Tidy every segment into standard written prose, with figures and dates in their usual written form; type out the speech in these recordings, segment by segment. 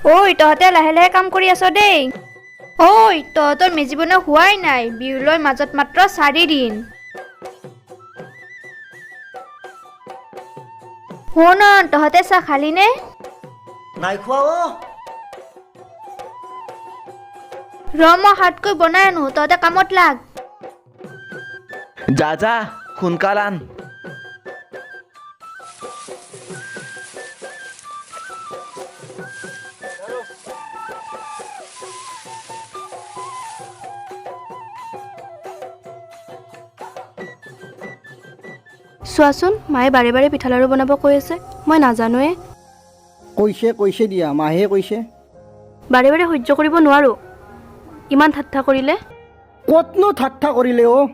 ঐ তহঁতে লাহে লাহে কাম কৰি আছ দেই। ঐ তহঁতৰ মেজি বনোৱা হোৱাই নাই, বিহুলৈ মাজত মাত্ৰ 4 দিন। শুন, তহঁতে চাহ খালিনে? নাই খোৱা অ'। ৰ, মই সাতকৈ বনাই আনো, তহঁতে কামত লাগ। যা যা, সোনকাল আন। চোৱাচোন, মায়ে বাৰে বাৰে পিঠা লাড়ু বনাব কৈ আছে, মই নাজানোৱে। কৈছে কৈছে দিয়া, মাহে কৈছে। বাৰে বাৰে সহ্য কৰিব নোৱাৰোঁ ইমান ঠাট্টা কৰিলে। ক'তনো ঠাট্টা কৰিলে অ'?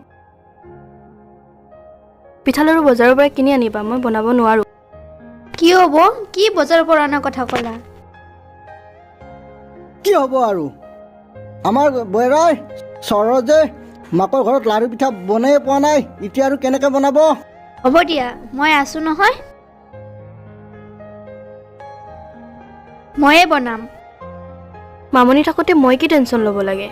পিঠা লাড়ু বজাৰৰ পৰা কিনি আনিবা, মই বনাব নোৱাৰোঁ। কি হ'ব? কি বজাৰৰ পৰা অনা কথা ক'লা? কি হ'ব আৰু, আমাৰ বৈৰাই চহৰত যে মাকৰ ঘৰত লাড়ু পিঠা বনায়ে পোৱা নাই, এতিয়া আৰু কেনেকৈ বনাব? হ'ব দিয়া, মই আছো নহয়, ময়ে বনাম। মামনি থাকোঁতে মই কি টেনশ্যন ল'ব লাগে?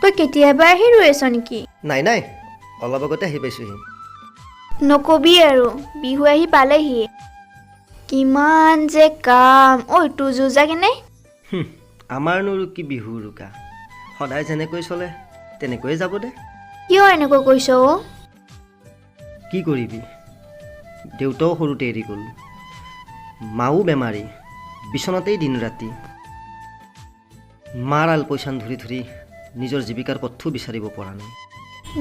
তই কেতিয়াবা আহি ৰৈ আছ নেকি? নাই নাই, অলপ আগতে আহি পাইছোঁহি। নকবি আৰু, বিহু আহি পালেহি, কিমান যে কাম। ঐ, তোৰ যো-জা কেনে? আমাৰনো আৰু কি বিহু উৰুকা, সদায় যেনেকৈ চলে তেনেকৈয়ে যাব দে। কিয় এনেকৈ কৈছ অ'? কি কৰিবি, দেউতাও সৰুতে এৰি গ'ল, মাও বেমাৰী, বিচনাতেই দিন ৰাতি। মাৰ আলপৈচান ধৰি ধৰি নিজৰ জীৱিকাৰ পথটো বিচাৰিব পৰা নাই।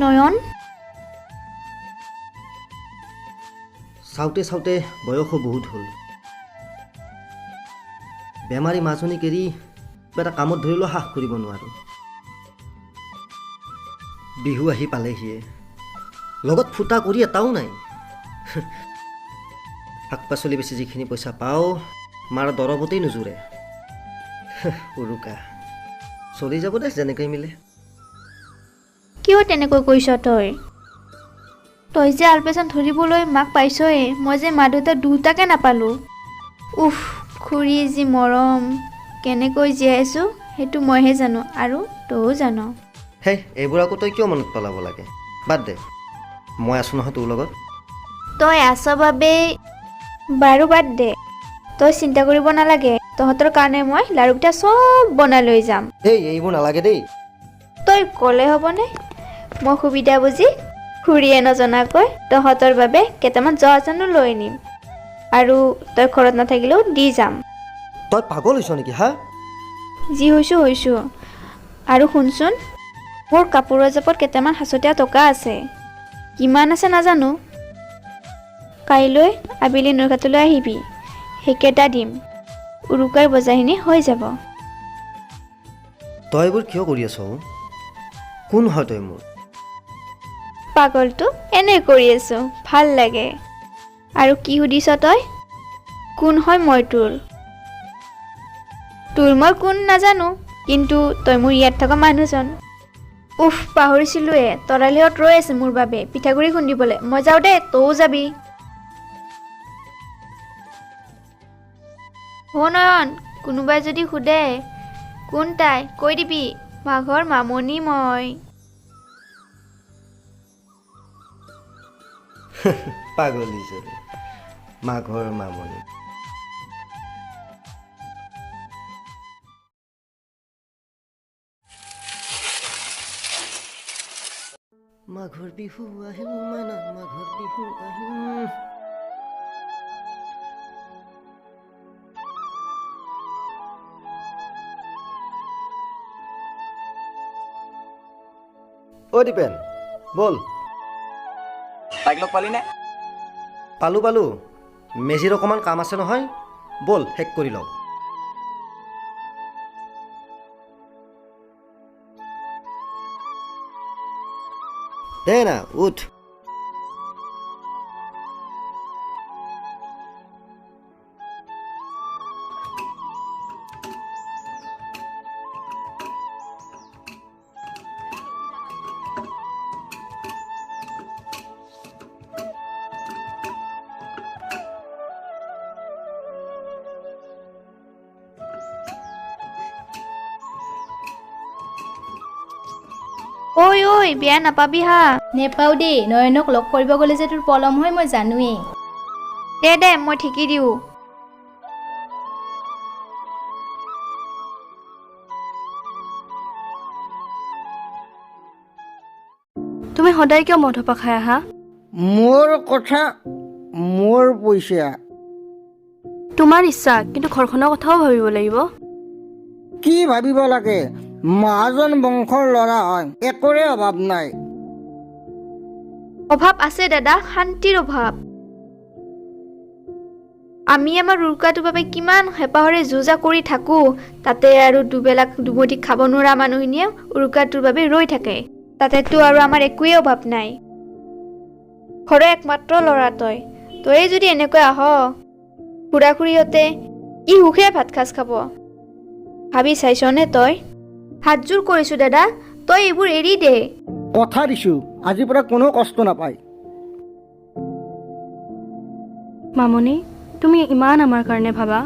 নয়ন। চাওঁতে চাওঁতে বয়সো বহুত হ'ল। বেমাৰী মাজনীক এৰি কিবা এটা কামত ধৰিলেও সাহ কৰিব নোৱাৰোঁ। বিহু আহি পালেহিয়ে, লগত ফুটা কৰি এটাও নাই। শাক পাচলি বেচি যিখিনি পইচা পাওঁ, মাৰ দৰৱতেই নোজোৰে। উৰুকা চলি যাব দে যেনেকৈ মিলে। কিয় তেনেকৈ কৈছ তই? তই যে আলপৈচান ধৰিবলৈ মাক পাইছয়ে, মই যে মা দেউতা দুয়োটাকে নাপালোঁ। উফ, খুৰীৰ যি মৰম, কেনেকৈ জীয়াই আছোঁ সেইটো মইহে জানো আৰু তয়ো জান। হেই, এইবোৰ আকৌ তই কিয় মনত পেলাব লাগে? বাদ দে, মই আছোঁ নহয় তোৰ লগত। তই আছ বাবেই। বাৰু বাদ দে, তই চিন্তা কৰিব নালাগে। তহঁতৰ কাৰণে মই লাড়ু পিঠা চব বনাই লৈ যাম। এই, এইবোৰ নালাগে দেই। তই ক'লে হ'বনে? মই সুবিধা বুজি খুৰীয়ে নজনাকৈ তহঁতৰ বাবে কেইটামান জহা লৈ আনিম আৰু তই ঘৰত নাথাকিলেও দি যাম। তই পাগল হৈছ নেকি হা? যি হৈছোঁ হৈছোঁ। আৰু শুনচোন, মোৰ কাপোৰৰ জাপত কেইটামান সাঁচতীয়া টকা আছে, কিমান আছে নাজানো। কাইলৈ আবেলি নৈঘাটলৈ আহিবি, সেইকেইটা দিম, উৰুকাৰ বজাৰখিনি হৈ যাব। তই এইবোৰ কিয় কৰি আছ অ'? কোন হয় তই মোৰ? পাগলটো, এনেই কৰি আছোঁ, ভাল লাগে। আৰু কি সুধিছ তই? কোন হয় মই তোৰ? তোৰ মই কোন নাজানো, কিন্তু তই মোৰ ইয়াত থকা মানুহজন। উফ, পাহৰিছিলোঁৱে, তৰালিহঁত ৰৈ আছে মোৰ বাবে পিঠাগুড়ি খুন্দিবলৈ। মই যাওঁ দেই, তয়ো যাবি। অ' নয়ন, কোনোবাই যদি সোধে কোন তাই, কৈ দিবি মাঘৰ মামনি মই। পাগলীজনী, মাঘৰ মামনি। মাঘৰ বিহু আহিল মাইনা, মাঘৰ বিহু আহিল। অ' দীপেন, ব'ল। তাইক লগ পালি নে? পালোঁ পালোঁ, মেজিৰ অকণমান কাম আছে নহয়, ব'ল শেষ কৰি লওঁ। দে না উঠ। ঐ ঐ, বেয়া নাপাবি হা। নেপাওঁ দেই, নয়নক লগ কৰিব গ'লে যে তোৰ পলম হয় মই জানোৱেই। দে দে, মই ঠিকি দিওঁ। তুমি সদায় কিয় মধপা খাই আহা? মোৰ কথা, মোৰ পইচা। তোমাৰ ইচ্ছা, কিন্তু ঘৰখনৰ কথাও ভাবিব লাগিব। কি ভাবিব লাগে? মহাজন বংশৰ ল'ৰা হয়, একোৰে অভাৱ নাই। অভাৱ আছে দাদা, শান্তিৰ অভাৱ। আমি আমাৰ উৰুকাটোৰ বাবে কিমান হেঁপাহৰে যো-জা কৰি থাকোঁ, তাতে আৰু দুবেলা দুমুঠি খাব নোৱাৰা মানুহখিনিয়ে উৰুকাটোৰ বাবে ৰৈ থাকে। তাতেতো আৰু আমাৰ একোৱেই অভাৱ নাই। ঘৰৰ একমাত্ৰ ল'ৰা তই, তয়ে যদি এনেকৈ আহ, খুৰা খুৰীহঁতে কি সুখে ভাত সাজ খাব? ভাবি চাইছনে তই? হাতযোৰ কৰিছোঁ দাদা, তই এইবোৰ এৰি দে। কথা দিছোঁ, আজিৰ পৰা কোনো কষ্ট নাপায়। মামনি, তুমি ইমান আমাৰ কাৰণে ভাবা।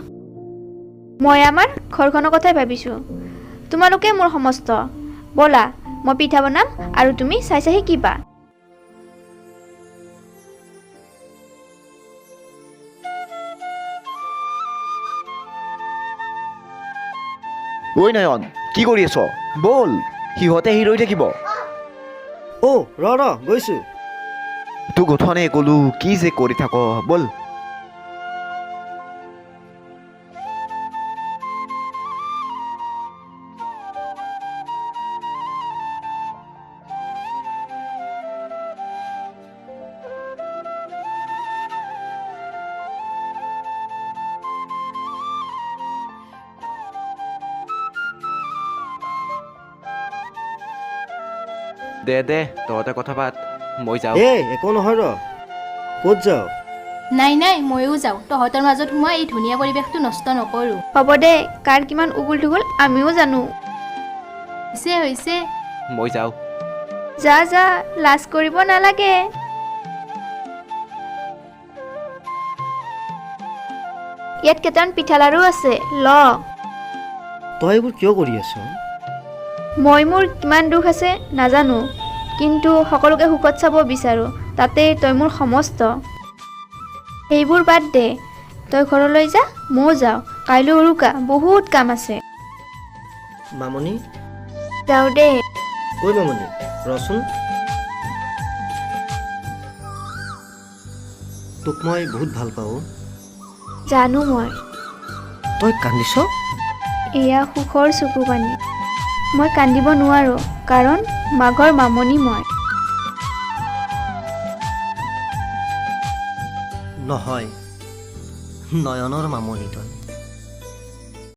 মই আমাৰ ঘৰখনৰ কথাই ভাবিছোঁ, তোমালোকে মোৰ সমস্ত। ব'লা, মই পিঠা বনাম আৰু তুমি চাই চাই শিকিবা। ঐ নয়ন, কি কৰি আছ? ব'ল, সিহঁতে আহি ৰৈ থাকিব। অ' ৰ ৰ, গৈছোঁ। তোক উঠনে ক'লো, কি যে কৰি থাক, ব'ল। দে দে, তহঁতে কথা পাত, মই যাওঁ। এই একো নহয়, ৰ, ক'ত যাওঁ? নাই নাই, ময়ো যাওঁ। তহঁতৰ মাজত সোমাই এই ধুনীয়া পৰিৱেশটো নষ্ট নকৰোঁ। হ'ব দে, কাৰ কিমান উগুল থুগুল আমিও জানো। হৈছে হৈছে। মই যাওঁ। যা যা, লাজ কৰিব নালাগে। ইয়াত কেইটামান পিঠা লাড়ু আছে, ল। তই এইবোৰ কিয় কৰি আছ? মই মোৰ কিমান দুখ আছে নাজানো, কিন্তু সকলোকে সুখত চাব বিচাৰোঁ, তাতেই তই মোৰ সমস্ত। সেইবোৰ বাদ দে, তই ঘৰলৈ যা, ময়ো যাওঁ। কাইলৈ উৰুকা, বহুত কাম আছে। মামনি। যাওঁ দেই। ঐ মামনি, ৰচোন, তোক মই বহুত ভাল পাওঁ। জানো মই। তই কান্দিছ? এয়া সুখৰ চকু পানী। মই কান্দিব নোৱাৰোঁ, কাৰণ মাঘৰ মামনি মই। নহয়, নয়নৰ মামনি তই।